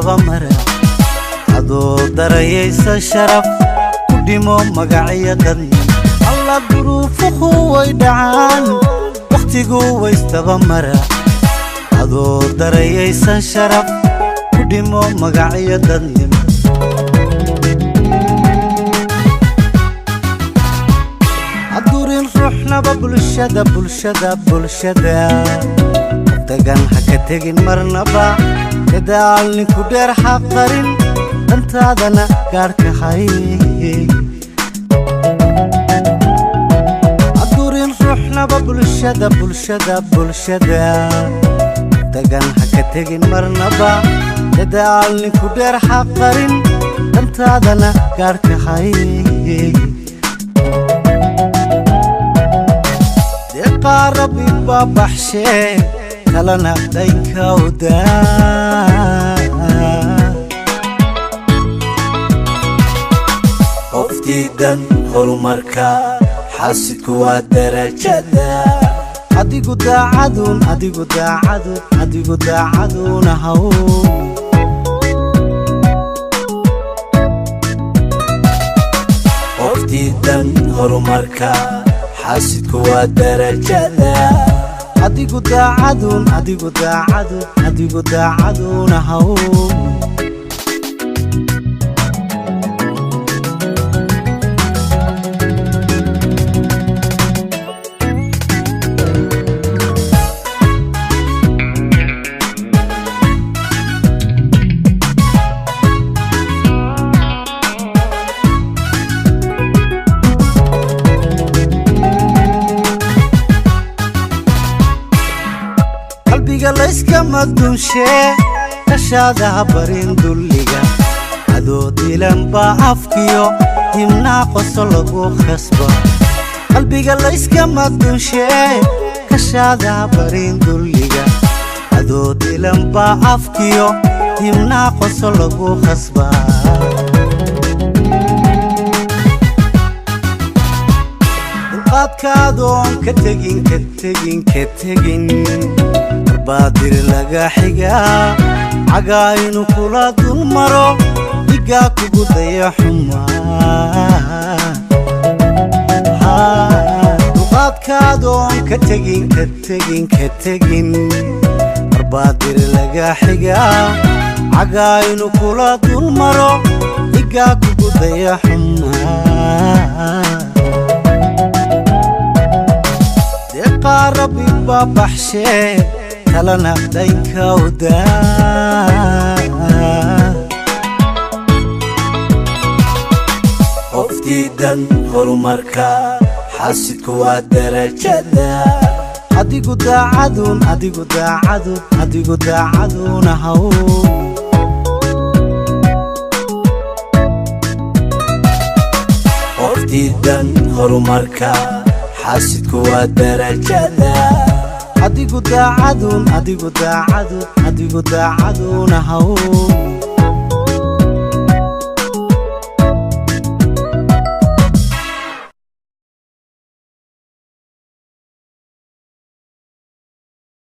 waysdaba mara. Adoo darayaysa sharaf ku dhimo magacyo dadnin. Alla duruufuhu way dhacaan, wakhtigu waysdaba mara. Adoo darayaysan sharaf ku dhimo magacyo dadnin. Hadurin ruuxnaba bulshada, bulshada, bulshada. Dagan ha ka tegin marnaba, dadaal ninku dheer ha qarin, dantaadana gaadhka hay. Hadurin ruuxnaba bulshada, bulshada, bulshada. Dagan ha ka tegin marnaba, dadaal ninku dheer ha qarin, dantaadana gaadhka hay. Deeqaa Rabbi baa baxshee, kalana dhankawda. Qof diidan horumarka xaasidku waa darajada. Adigu daacadun, adigu daacadun, adigu daacadun ahaw. Qof diidan horumarka xaasidku waa darajada. Adigu daacadun, adigu daacadun, adigu daacadun ahaw. Qalbiga layskama dunshee, kashaada ha barin dulliga. Adoo dilan baa afkiyo himnaa qoso lagu khasba. Qalbiga layskama dunshee, kashaada ha barin dulliga. Adoo dilan baa afkiyo himnaa qoso lagu khasba. Dulqaadkaadoon ka tegin, ka tegin, ka tegin, baadir laga xigaa cagaa inuu kula dul maro, dhigaa kugu daya xumaa. Dulqaadkaadoon ka tegin, ka tegin, ka tegin, barbaadir laga xigaa cagaa inuu kula dul maro, dhigaa kugu daya xumaa. Deeqaa Rabbi baa baxshee, kalana dhankawda. Qof diidan horumarka xaasidku waa darajada. Adigu daacadun, adigu daacadun, adigu daacadun ahaw. Qof diidan horumarka xaasidku waa darajada. Adigu daacadun, adigu daacadun, adigu daacadun ahaw.